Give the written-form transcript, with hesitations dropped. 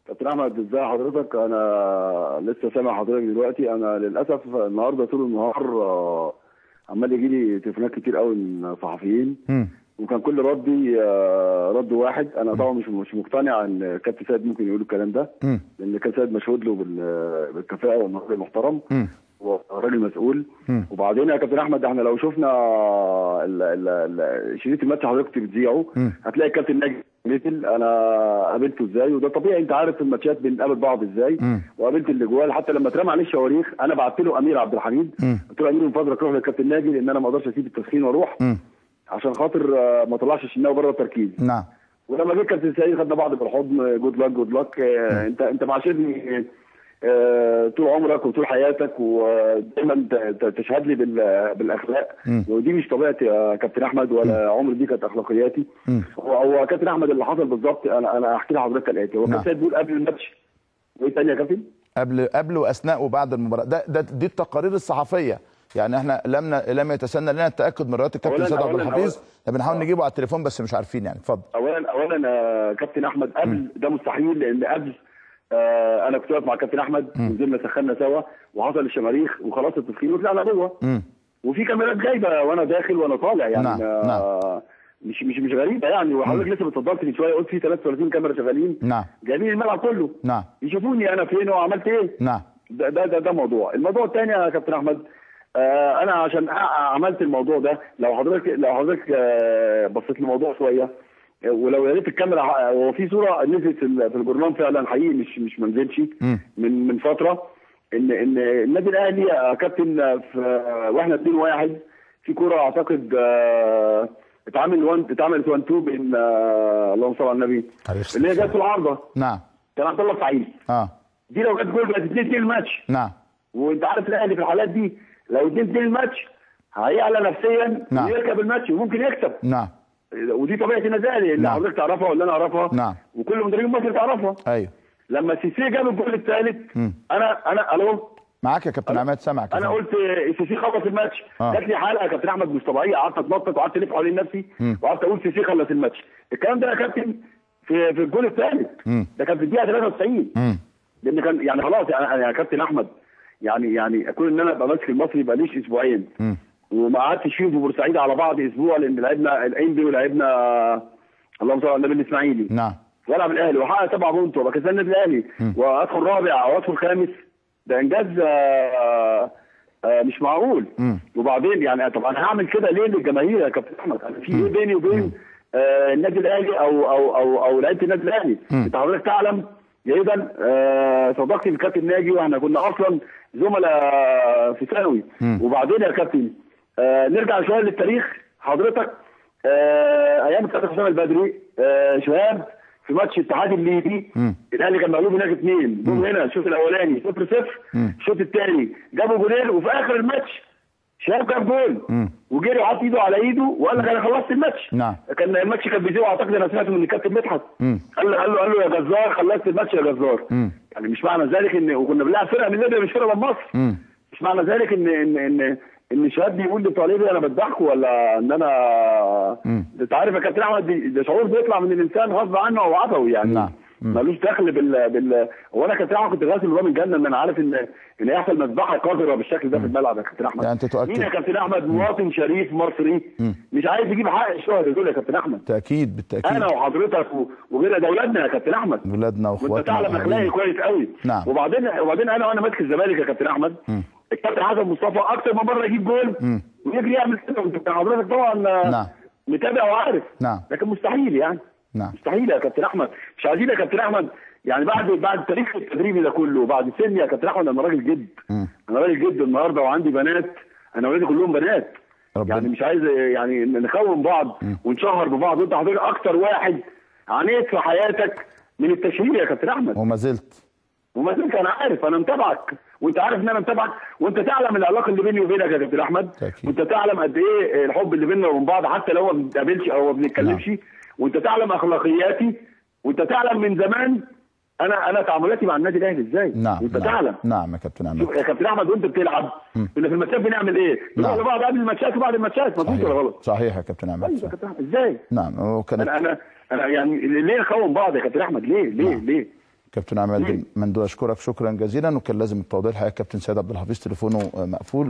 كابتن احمد ازي حضرتك؟ انا لسه سامع حضرتك دلوقتي. انا للاسف النهارده طول النهار عمال يجي لي تليفونات كتير قوي من صحفيين، وكان كل ردي رد واحد. انا طبعا مش مقتنع ان كابتن سيد ممكن يقول الكلام ده، لان كابتن سيد مشهود له بالكفاءه وانه راجل محترم وراجل مسؤول. وبعدين يا كابتن احمد احنا لو شفنا شريط الماتش حضرتك بتذيعه هتلاقي الكابتن ناجي نزل، انا قابلته ازاي، وده طبيعي، انت عارف في الماتشات بنقابل بعض ازاي، وقابلت الاجوال. حتى لما اترمى عليه الشواريخ انا بعت له امير عبد الحميد، قلت له امير من فضلك روح للكابتن ناجي، لان انا ما اقدرش اسيب التسخين واروح عشان خاطر ما اطلعش الشناوي بره التركيز. نعم. ولما جه الكابتن سعيد خدنا بعض بالحضن، good luck good luck، انت معاشرني طول عمرك وطول حياتك، ودايما تشهد لي بالاخلاق، ودي مش طبيعتي يا كابتن احمد، ولا عمري دي كانت اخلاقياتي. هو كابتن احمد اللي حصل بالظبط، انا احكي لحضرتك الاتي. هو كابتن سيد بيقول قبل الماتش وايه ثاني يا كابتن؟ قبل واثناء وبعد المباراة، ده دي التقارير الصحفية، يعني احنا لم يتسنى لنا التاكد من رواية الكابتن سيد عبد الحفيظ، بنحاول نجيبه على التليفون بس مش عارفين يعني. اتفضل. اولا يا كابتن احمد قبل ده مستحيل، لان قبل انا كنت واقف مع كابتن احمد ونزلنا سخنا سوا وحصل الشماريخ وخلاص التسخين وطلعنا جوه، وفي كاميرات جايبه وانا داخل وانا طالع يعني. نعم. نعم. مش غريبة يعني. وحضرتك لسه اتفضلت من شوية قلت في 33 كاميرا شغالين. نعم. جايبين الملعب كله. نعم. يشوفوني انا فين وعملت ايه. نعم. ده موضوع. الموضوع الثاني يا كابتن احمد، انا عشان عملت الموضوع ده، لو حضرتك بصيت للموضوع شوية، ولو يا ريت الكاميرا، هو في صوره نزلت في الجورنال فعلا حقيقي، مش ما نزلتش من فترة، ان النادي الاهلي يا كابتن واحنا 2-1 في كورة اعتقد اتعملت 1-2 بين اللهم صل على النبي اللي هي جت في العارضة. نعم. كان عبد الله سعيد. دي لو جت جول بقت 2-2 الماتش. نعم. وانت عارف الاهلي في الحالات دي لو 2-2 الماتش هيعلى نفسيا. نعم. ويركب الماتش وممكن يكسب. نعم. ودي طبيعة النادي الاهلي اللي حضرتك تعرفها واللي انا اعرفها. نعم. وكل مدربين مصر تعرفها. ايوه. لما سيسي جاب الجول الثالث انا الو معاك يا كابتن عماد، سامعك. انا قلت سيسي خلص الماتش. جات لي حلقة يا كابتن احمد مش طبيعية، قعدت اتنطط وقعدت الف حوالين نفسي وقعدت اقول سيسي خلص الماتش. الكلام ده يا كابتن في الجول الثالث، ده كان في الدقيقة 93. لان كان يعني خلاص يعني يا كابتن احمد، يعني اكون ان انا ابقى ماسك المصري يبقى ليش اسبوعين، وما قعدتش فيهم في بورسعيد على بعض اسبوع، لان لعبنا الانبي ولعبنا اللهم صل على النبي الاسماعيلي. نعم. والعب الاهلي واحقق 7 point وابقى كسبان النادي الاهلي وادخل رابع او ادخل خامس، ده انجاز مش معقول. وبعدين يعني طب انا هعمل كده ليه للجماهير يا كابتن احمد؟ انا في ايه بيني وبين النادي الاهلي او او او او لعيبة النادي الاهلي؟ انت حضرتك تعلم جيدا صداقتي بالكابتن ناجي، واحنا كنا اصلا زملاء في ثانوي. وبعدين يا كابتن نرجع شوية للتاريخ حضرتك، ايام الكابتن حسام البدري، شهاب في ماتش الاتحاد الليبي الاهلي كان مغلوب هناك 2، جم هنا الشوط الاولاني 0-0، الشوط الثاني جابوا جولين، وفي اخر الماتش شهاب جاب جول وجري وحط ايده على ايده وقال لك انا خلصت الماتش. نعم. كان الماتش كان بيزيغ، اعتقد انا سمعته من الكابتن مدحت، قال له يا جزار خلصت الماتش يا جزار. يعني مش معنى ذلك ان وكنا بنلعب فرقه من ليبيا مش فرقه من مصر، مش معنى ذلك ان ان ان ان شهاب بيقول لطالبي انا بذبحكم ولا ان انا انت عارف يا كابتن احمد ده شعور بيطلع من الانسان غصب عنه او عفوي يعني. نعم. ملوش دخل هو انا كابتن احمد كنت غاسل نظام الجنة، ان انا عارف ان هيحصل مذبحه قذرة بالشكل ده في الملعب يا كابتن احمد. يعني انت تؤكد مين يا كابتن احمد؟ مواطن شريف مصري مش عايز يجيب حق الشهداء دول يا كابتن احمد. بالتاكيد بالتاكيد. انا وحضرتك وغير ده اولادنا يا كابتن احمد، اولادنا واخواتنا، وانت تعلم اخلاقي كويس قوي. نعم. وبعدين انا وانا ماسك الزمالك يا كابتن احمد، الكابتن حسن مصطفى اكتر من مرة يجيب جول ويجري يعمل كده، وانت حضرتك طبعا نعم متابع وعارف. نعم. لكن مستحيل يعني. نعم. مستحيل يا كابتن احمد. مش عايزين يا كابتن احمد يعني بعد التاريخ التدريبي ده كله، بعد سني يا كابتن احمد، انا راجل جد. انا راجل جد النهارده وعندي بنات، انا اولادي كلهم بنات. ربنا. يعني مش عايز يعني نخون بعض ونشهر ببعض. انت حضرتك اكتر واحد عانيت في حياتك من التشهير يا كابتن احمد، وما زلت. انا عارف، انا متابعك وانت عارف ان انا متابعك، وانت تعلم العلاقة اللي بيني وبينك يا كابتن احمد، وانت تعلم قد ايه الحب اللي بيننا وبين بعض حتى لو ما بنتقابلش او ما بنتكلمش. نعم. وانت تعلم اخلاقياتي، وانت تعلم من زمان انا تعاملاتي مع النادي الاهلي ازاي. نعم. وانت تعلم. نعم يا كابتن احمد. يا كابتن احمد وانت بتلعب كنا في الماتشات بنعمل ايه؟ بنروح لبعض قبل الماتشات وبعد الماتشات، مظبوط ولا غلط؟ صحيح يا كابتن احمد. ايوه يا كابتن احمد ازاي؟ نعم. وكانت انا يعني ليه نخون بعض يا كابتن احمد؟ ليه؟ ليه؟ نعم. ليه؟ كابتن عماد مندوه، اشكرك شكرا جزيلا، وكان لازم التوضيح. الحقيقة كابتن سيد عبد الحفيظ تليفونه مقفول.